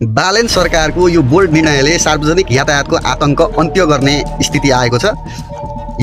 बालेन सरकारको यो बोल्ड निर्णयले सार्वजनिक यातायातको आतंक अन्त्य गर्ने स्थिति आएको छ।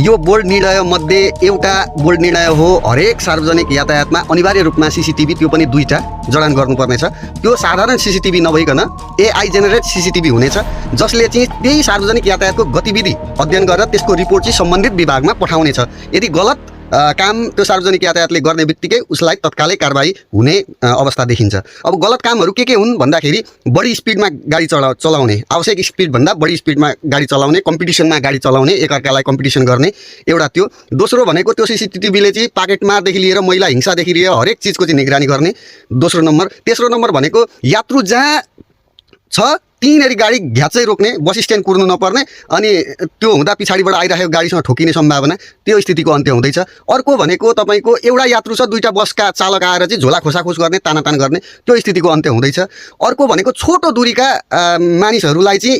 यो बोल्ड निर्णय मध्ये एउटा बोल्ड निर्णय हो हरेक सार्वजनिक यातायातमा अनिवार्य रूपमा सीसीटीभी, त्यो पनि 2टा जडान गर्नुपर्नेछ। त्यो साधारण सीसीटीभी नभइकन एआई जेनेरेट सीसीटीभी हुनेछ, जसले चाहिँ त्यही सार्वजनिक यातायातको गतिविधि अध्ययन गरेर त्यसको रिपोर्ट चाहिँ सम्बन्धित विभागमा पठाउनेछ। यदि गलत काम त्यो सार्वजनिक यातायातले गर्ने बित्तिकै उसलाई तत्कालै कारबाही हुने अवस्था देखिन्छ। अब गलत कामहरू के हुन् भन्दाखेरि बढी स्पिडमा गाडी चलाउने, आवश्यक स्पिडभन्दा बढी स्पिडमा गाडी चलाउने, कम्पिटिसनमा गाडी चलाउने, एकअर्कालाई कम्पिटिसन गर्ने, एउटा त्यो। दोस्रो भनेको त्यो सीसीटीभीले चाहिँ पाकेटमारदेखि लिएर महिला हिंसादेखि लिएर हरेक चिजको चाहिँ निगरानी गर्ने, दोस्रो नम्बर। तेस्रो नम्बर भनेको यात्रु जहाँ छ त्यहीँनेरि गाडी घ्याचै रोक्ने, बस स्ट्यान्ड कुर्नु नपर्ने, अनि त्यो हुँदा पछाडिबाट आइरहेको गाडीसँग ठोकिने सम्भावना, त्यो स्थितिको अन्त्य हुँदैछ। अर्को भनेको तपाईँको एउटा यात्रु छ, 2टा बसका चालक आएर चाहिँ झोला खोसाखोस गर्ने, तानातान गर्ने, त्यो स्थितिको अन्त्य हुँदैछ। अर्को भनेको छोटो दूरीका मानिसहरूलाई चाहिँ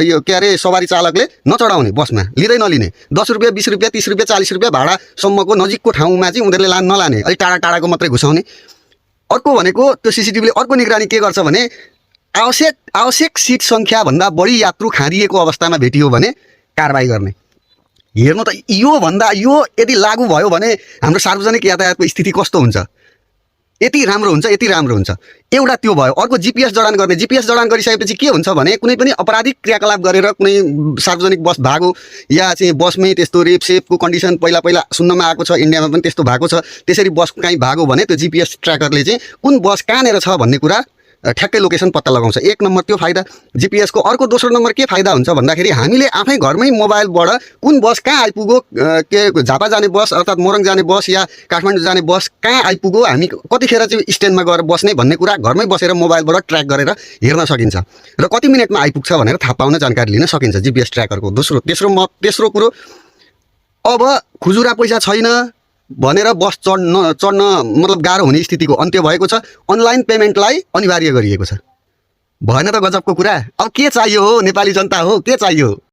यो के अरे सवारी चालकले नचढाउने, बसमा लिँदै नलिने, 10 रुपियाँ 20 रुपियाँ 30 रुपियाँ 40 रुपियाँ भाडासम्मको नजिकको ठाउँमा चाहिँ उनीहरूले नलाने, अलिक टाढा टाढाको मात्रै घुसाउने। अर्को भनेको त्यो सीसीटीभीले अर्को निगरानी के गर्छ भने आवश्यक सिट सङ्ख्याभन्दा बढी यात्रु खारिएको अवस्थामा भेटियो भने कारबाही गर्ने। हेर्नु त, यो यदि लागू भयो भने हाम्रो सार्वजनिक यातायातको स्थिति कस्तो हुन्छ, यति राम्रो हुन्छ। एउटा त्यो भयो। अर्को जीपीएस जडान गर्ने। जीपीएस जडान गरिसकेपछि के हुन्छ भने कुनै पनि अपराधिक क्रियाकलाप गरेर कुनै सार्वजनिक बस भागो या चाहिँ बसमै त्यस्तो रेपसेपको कन्डिसन पहिला सुन्नमा आएको छ, इन्डियामा पनि त्यस्तो भएको छ। त्यसरी बस कहीँ भागो भने त्यो जीपीएस ट्र्याकरले चाहिँ कुन बस कहाँनिर छ भन्ने कुरा ठ्याक्कै लोकेसन पत्ता लगाउँछ। एक नम्बर त्यो फाइदा जीपीएसको। अर्को दोस्रो नम्बर के फाइदा हुन्छ भन्दाखेरि हामीले आफै घरमै मोबाइलबाट कुन बस कहाँ आइपुग्यो, के झापा जाने बस अर्थात् मोरङ जाने बस या काठमाडौँ जाने बस कहाँ आइपुग्यो, हामी कतिखेर चाहिँ स्ट्यान्डमा गएर बस्ने भन्ने कुरा घरमै बसेर मोबाइलबाट ट्र्याक गरेर हेर्न सकिन्छ र कति मिनटमा आइपुग्छ भनेर थाहा पाउन जानकारी लिन सकिन्छ जीपीएस ट्र्याकरको। तेस्रो कुरो, अब खुजुरा पैसा छैन भनेर बस चढ्न मतलब गाह्रो हुने स्थितिको अन्त्य भएको छ। अनलाइन पेमेन्टलाई अनिवार्य गरिएको छ। भएन त गजबको कुरा। अब के चाहियो हो, नेपाली जनता हो, के चाहियो?